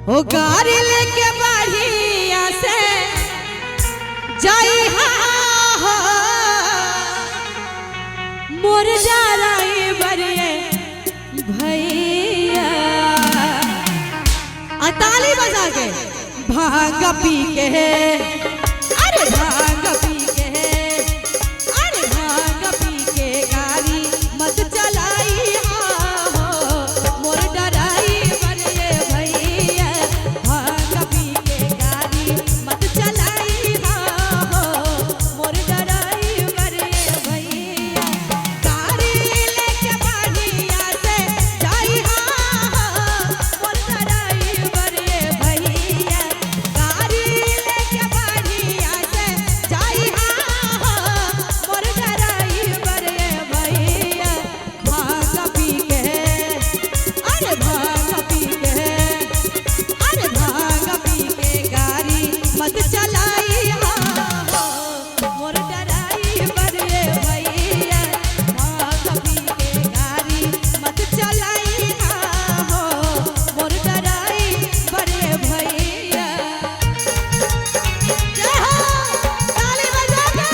हो गाड़ी लेके बढ़िया से जाई हा मोर जा रही बरिए भैया आ ताली बजा के भांग पी के, अरे भांग पी के, अरे भांग पी के गाड़ी मत चलाई हो मोर डराई बरिए भैया, भांग पी के गाड़ी मत चलाई हो मोर डराई बरिए भैया, गाड़ी लेके बढ़िया से जाई हो मोर डराई बरिए भैया, गाड़ी लेके बढ़िया से जाई हो मोर डराई बरिए भैया, भांग पी के, अरे भांग पी के, अरे भांग पी के गाड़ी मत चलाई हो मोर डराई बरिए भैया, भांग पी के गाड़ी मत चलाई हो मोर डराई बरिए भैया। जय हो, ताली बजा के।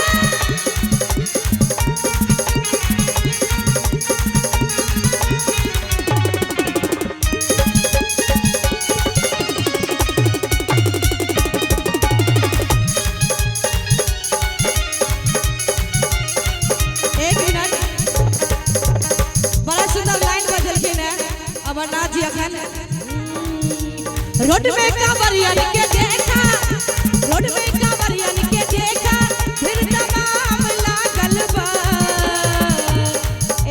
एक मिनट, बड़ा सुंदर लाइन बजलखिन है अमरनाथ जी अखन। रोड में कांवरियन के देखा, रोड में कांवरियन के देखा, फिर तमाम लागल बा।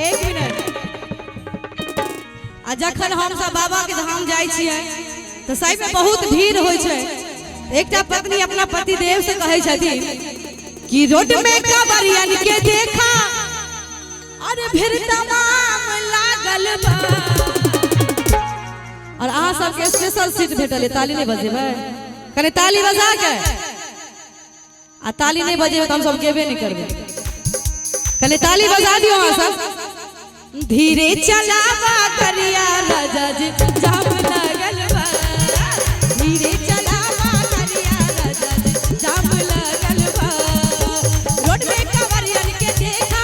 एक मिनट, आ जखन हम सब बाबा के धाम जाइ छियै तऽ सही में बहुत भीड़ होइ छै। एकटा पत्नी अपना पतिदेव से कहै छथिन कि रोड में कांवरियन के देखा, अरे भीड़ तमाम लागल बा। और अहाँ सबके स्पेशल सीट भेटल है, ताली नहीं बजेबै? कने ताली बजा के, आ ताली नहीं बजेबै तऽ हम सब गेबे नहीं करबै। कने ताली बजा दियौ अहाँ सब। धीरे चलावा करिया राजा जी जाम लागल बा, धीरे चलावा करिया राजा जी जाम लागल बा, रोड में कांवरियन के देखा,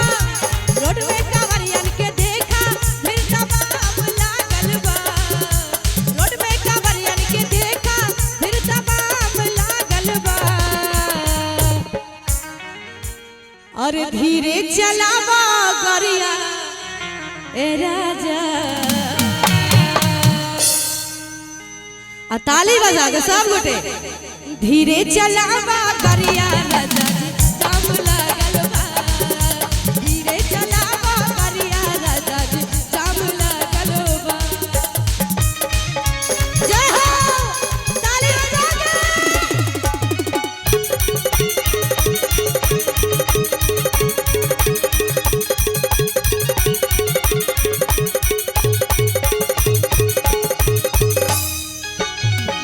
रोड में कांवरियन के देखा, फिर तमाम लागल बा, रोड में कांवरियन के देखा, फिर तमाम लागल बा, अरे धीरे चलावा गरिया ए राजा। आ ताली बजा के सब गोटे, धीरे चलावा गरिया राजा जी जाम लागल बा, धीरे चलावा गरिया राजा जी जाम लागल बा। जय हो, ताली बजा के।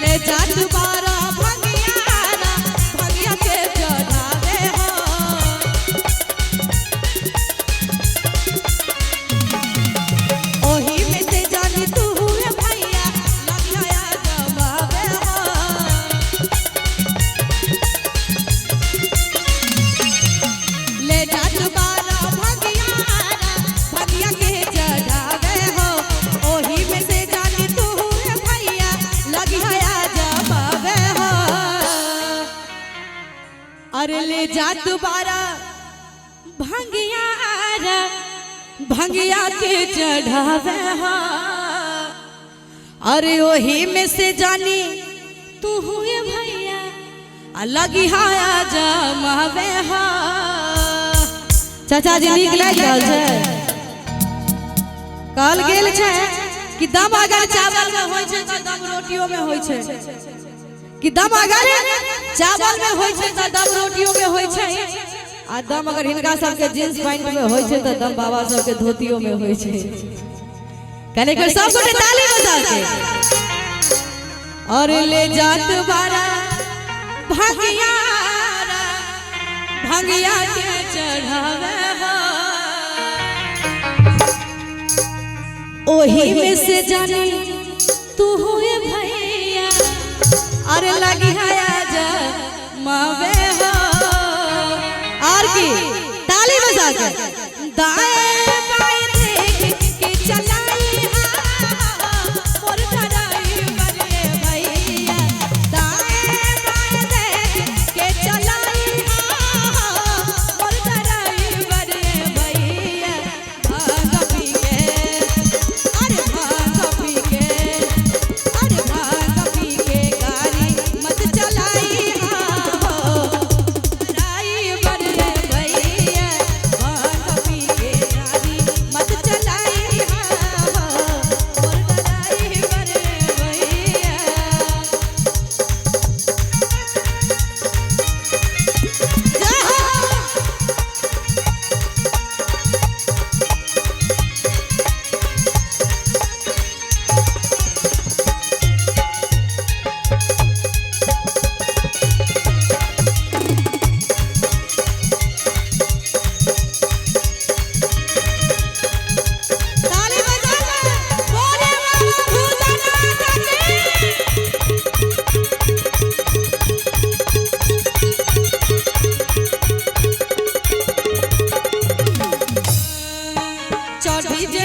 ले जात बारा भंगियारा, भंगिया के चढ़ावे हो, ओही में से जानी तू हुए भैया लगिया जमावे हो, ले जात बारा भंगियारा, भंगिया के चढ़ावे हो, ओही में से जानी तू हुए भैया लगिया जमावे हो, अरे ले जात बारा भंगियारा, भंगिया के चढ़ावे हो, अरे ओही में से जानी तू हुए भैया लगिया जमावे हो। चाचा जी नीक लागि रहल छै। कहल गेल छै कि दम अगर चावल में होइ छै तऽ दम रोटियो में होइ छै, कि दम अगर चावल में होइ छै तऽ दम रोटियो में होइ छै, आ दम अगर हिनका सबके जींस पैंट में होइ छै तऽ दम बाबा सबके धोतियो में होइ छै। कने एक बेर सब गोटे ताली बजा के। और ले जात बारा भंगियारा, भंगिया के चढ़ावे हो, ओही में से जानी तू हुए भैया। अरे लगी है आज मावे हो। और की ताली बजा के दाएं बाएं देख के चलाई हा मोर ड्राइवर रे भैया। दाएं बाएं देख के चलाई हा मोर ड्राइवर रे भैया। भांग पी के, अरे भांग पी के, अरे भांग पी के गाड़ी मत चलाई हा हो ड्राइवर रे भैया। भांग पी के गाड़ी मत चलाई हा हो मोर ड्राइवर रे भैया। जय हो। ताली बजा के बोले बाबा भूतनाथ की। चढ़ी जे